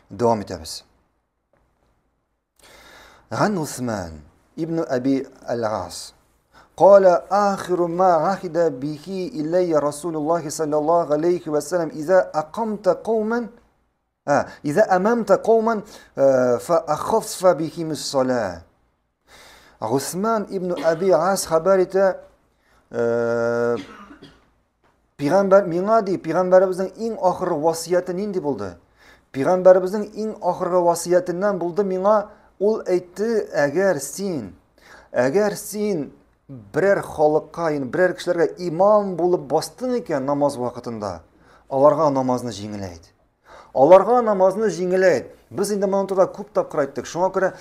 Дәвам итәбез. Ган Усман ибн Аби Аль-Ас قال آخر ما عهد به إلي رسول الله صلى الله عليه وسلم إذا أقمت قوما آه إذا أممت قوما آه فأخف بهم الصلاة. Госман ибн Аби Ас хәбәр итә, э, пигамбәр миңа ди, пигамбәребезнең иң ахыргы васыяте нинди булды? Пигамбәребезнең иң ахыргы васыятеннән булды миңа, ул әйтте, әгәр син, әгәр син берәр халыкка, ягъни берәр кешеләргә имам булып бастың икән намаз вакытында, аларга намазны җиңеләйт. Аларга намазны җиңеләйт. Без инде моның турында күп тапкыр әйттек. Шуңа күрә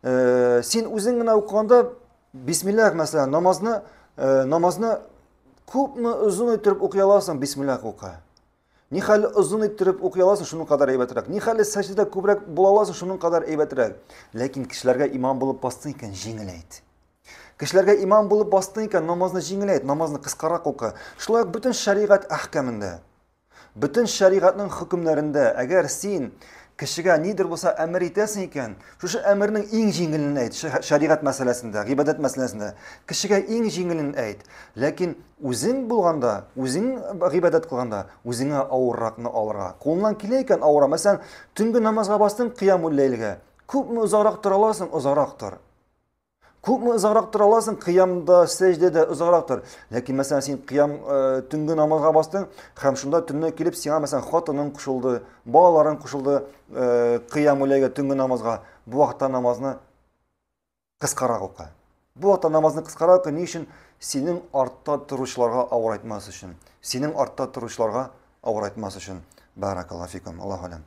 э, син үзең генә укыганда бисмиллах мәсәлән, намазны э, намазны күпме озын иттереп укый аласың, бисмиллах укы. Нихәле озын иттереп укый аласың, шуның кадәр әйбәтрәк. Нихәле сәҗдәдә күбрәк була аласың, шуның кадәр әйбәтрәк. Ләкин кешеләргә имам булып бастың икән, җиңеләйт. Кешеләргә имам булып бастың икән, намазны җиңеләйт, намазны кыскарак укы. Шулай ук бөтен шәригать әхкәмендә. Бөтен шәригатьнең хөкемнәрендә, әгәр син кешегә нидер булса әмер итәсең икән, шушы әмернең иң җиңелен әйт, шәригать мәсьәләсендә, гыйбадәт мәсьәләсендә, кешегә иң җиңелен әйт. Ләкин үзең булганда, үзең гыйбадәт кылганда, үзеңә авырракны алырга. Кулыңнан килә икән авыра. Мәсәлән, төнге намазга бастың, кыямул ләйлгә. Күпме озаграк тора аласың, озаграк тор. Күпме озаграк тора аласың, кыямда, сәҗдәдә озаграк тор. Ләкин мәсәлән син кыям э, төнге намазга бастың һәм шунда төнне килеп сиңа мәсәлән хатының кушылды, балаларың кушылды э, кыямуләйгә төнге намазга. Бу вакытта намазны кыскарак укы. Бу вакытта намазны кыскарак укы, ни өчен? Синең артта торучыларга авырайтмас өчен. Синең артта торучыларга авырайтмас өчен. Баракаллаһу фикум. Аллаһу алям.